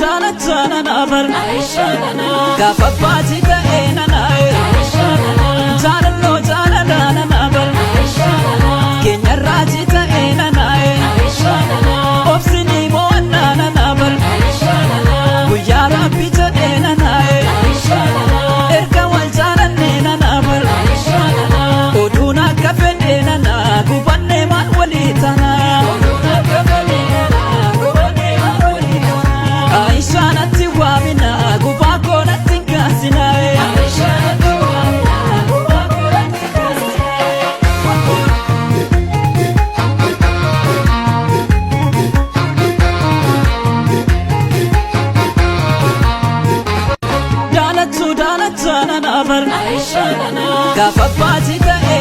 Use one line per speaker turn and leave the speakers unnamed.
daalacha nana bar. Gaafa baati ta'ee nanaa'e. Jaalalloo jaalala nana bar. Keenyarraati ta'ee nanaa'e. Obsini mo'annaa nana bar. Guyyaa rabbi jedhee nanaa'e. Erga wal jaalannee nana bar. Oduun akka fedhee nana gubannee maal walii taana. Aishaa natti waamina gubaa koo natti hin kaasina. Daalachuu daalacha nana bar. Gaafa baati ta'ee.